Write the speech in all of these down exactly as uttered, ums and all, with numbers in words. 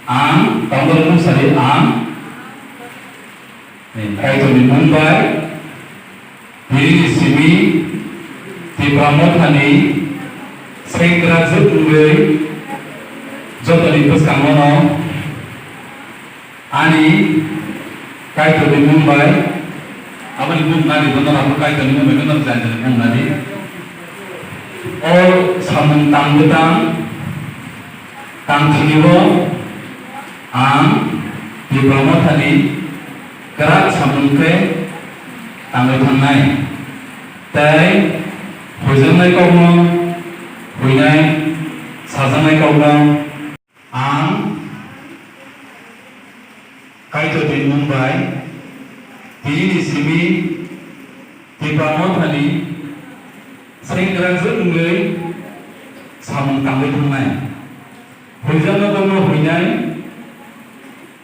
Ang Tamdal Musari ang Kaitorni mung bai tini ni simi Tipra Mothani sengkrak jwk wngwi jotoni bwskango no ani Kaitorni mung bai, aboni mung nadi, bono rabo Kaitorni mung bai, bono jani jani mung nadi. O samung tang bwtang, tang thwio ang Tipra Mothani kwrak samung khe tangwi thangnai. Tei huijaknai kokno huinai, sajaknai kokno Ang Kaitorni mung bai tini ni simi Tipra Mothani sengkrak jwk wngwi samung tangwi thangnai. Huijaknai kokno huinai,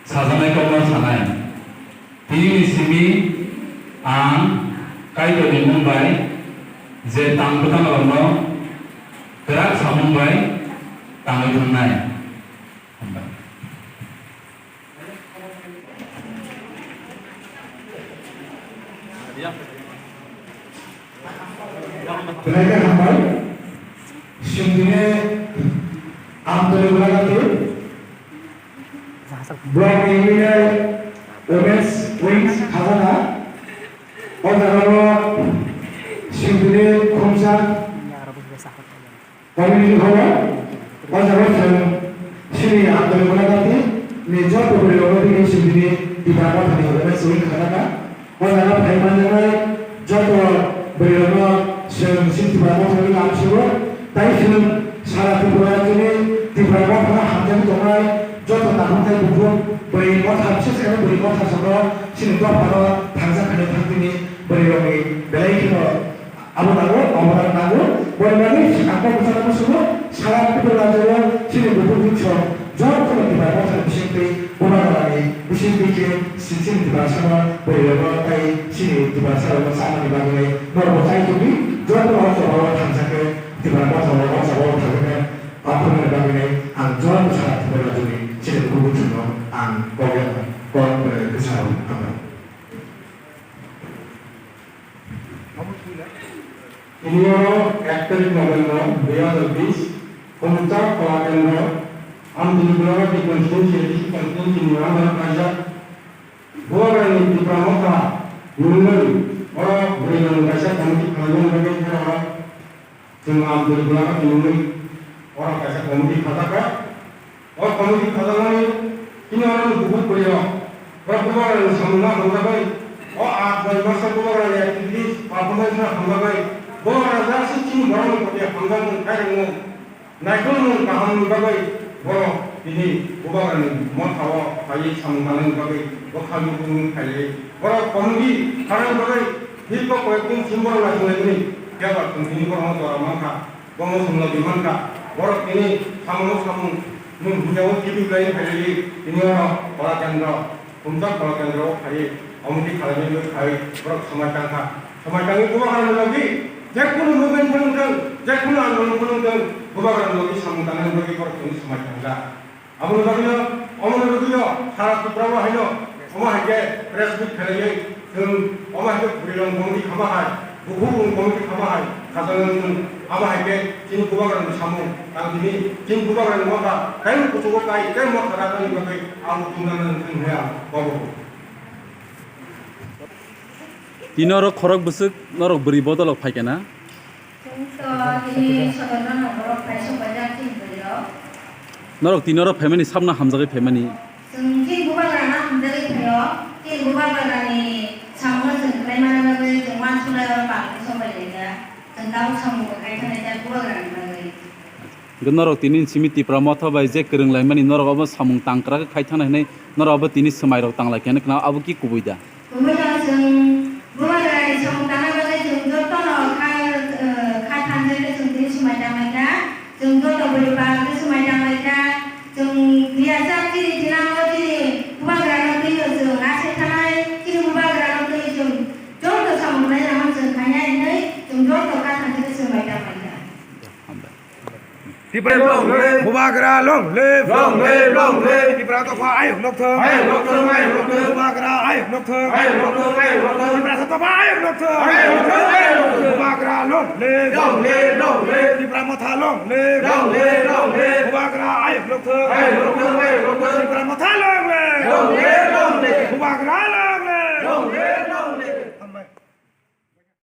sajaknai kokno sanai. Tini ni simi ang Kaitorni mung bai je tang bwtang rokno kwrak samung bai tangwi thangnai. Belai khe hambai. Chwng tini Amtwlwi Golagati Block ni Women's Wings khajana. O jaga o chwng tini khumsa community hall o, o jaga o chwng chini Amtwlwi Golagati ni joto bwrwi rok no tini chwng tini Tipra Mothani Women's Wing khajana. O jaga phai manjaknai joto bwrwi rokno chwng chini Tipra Motha ni lam sugo, tai chwng sara Tripura rajyoni Tipra Motha no hamjagwi tongnai joto nakhungthai bukhuk bwrwi motha, bises khe bwrwi motha songno chini dophano thangjak khainai thang tini bwrwi rokni belai kheno Abo nango, abo nango, boni bagwi ang kok bwsano musugo, sara Tripura rajyo chini bukhuk bwsong jotono Tipra Mothani bisingtwi Bubagrani bisingtwi khe chini Tiprasano bwrwirokno tei chini Tiprasarokno chamani bagwi norokbo chai tongdi, jotono o chobao thansa khe Tipra Mothao o chobao thangwi khe aphuruni bagwi ang joto sara Tripura rajyoni chini bukhuk bwsongno ang kok ya, kok, eh, kwcharo hambai. Tini oro ek tarik November dui hajar bish, Khumchak Khola Kendro, Amtwlwi Golagati constituency, A D C constituency ni under kaijak Bubagrani Tipra Motha ni wngwi oro bwrwi rokni kaisa committee khlaimani bagwi oro Chwng Amtwlwi Golagati wngwi oro kaisa committee khajakha. O committee khajakmani chini oroni bukhuk bwrwirok borok Bubagrani samungno hamjagwi, o aat nai maso Bubagrani activities performance-no hamjagwi, Bubagra jaksi chini borokni prote hamjakmung khairokmung, naikolmung kahamni bagwi borok tini Bubagrani mothao phaiwi samung tangnani bagwi bwkha nukungni khailai. Borok committee khanani bagwi dikko koyekdin simi borok naisinglaimani phiya ba chwng tini borokno jora mankha. Bono chwng logi mankha, borok tini samungno samung nwng hwnjago kibi khlaiwi phailaiwi tini oro Khola Kendro, Khumchak Khola Kendro o phaiwi committee khlaimani bagwi phaiwi borok swmai tangkha. Swmai tangwi Bubagrani logi jekhunu movement phano wngthung, jekhunu andolon phano wngthung, Bubagrani logi samung tangnani bagwi borok tini swmai tangkha. Aboni bagwino, omoni bagwino, sara Tripura o haino, omo hai khe press meet khlaiwi, chwng omo hai khe bwrwi rok committee khama hai, bukhuk rok committee khama hai, khajaknai chwng, abo hai khe chini Bubagrani samung, tang tini chini Bubagrani motha, tei kuchugo kai, tei motha rajaknai bagwi ang tungna nang thung hwnwi ang kobo. Tini oro khorok bwswk norok bwrwi bodol rok phai khe na? Chwng to tini sodorno borok phai sok baijak chini bwrwi rok. Norok tini oro phaimani sabno hamjagwi phaimani? Chwng chini Bubagrano hamjagwi phaio, chini Bubagrani samungno chwng khlai mana bagwi chwng uansuknai oro pal sok bai laijak. Chwng tabuk samung bo khai thanglaijak Bubagrani bagwi. Hwnkhe norok tini simi Tipra Motha bai je kwrwng laimani norok obo samung tangkra khe khai thangna hinwi norok obo tini swmai rok tanglai khe hwnwi khna abo ki kubui da? Kubui no chwng Bubagrani samung tangna bagwi chwng jotono kha, eh, kha thansa khe chwng tini swmai tanglai kha. Chwng joto bwrwi pal khe swmai tanglai kha. Chwng diya chak chini thinango chini Bubagrano twi chwng aswk thanai chini Bubagrano twi chwng joto samung khlainani chwng khainai hinwi chwng joto kha thansa khe swmai tanglai kha. Hambai. Tipra long live. Bubagra long live. Long live, long live. Tipra dopha ayuk nokthung. Ayuk nokthung, ayuk nokthung. Bubagra ayuk nokthung. Ayuk nokthung, ayuk nokthung. Tipra dopha ayuk nokthung. Ayuk nokthung, ayuk nokthung. Bubagra long live. Long live, long live. Tipra motha long live. Long live, long live. Bubagra ayuk nokthung. Ayuk nokthung, ayuk nokthung. Tipra motha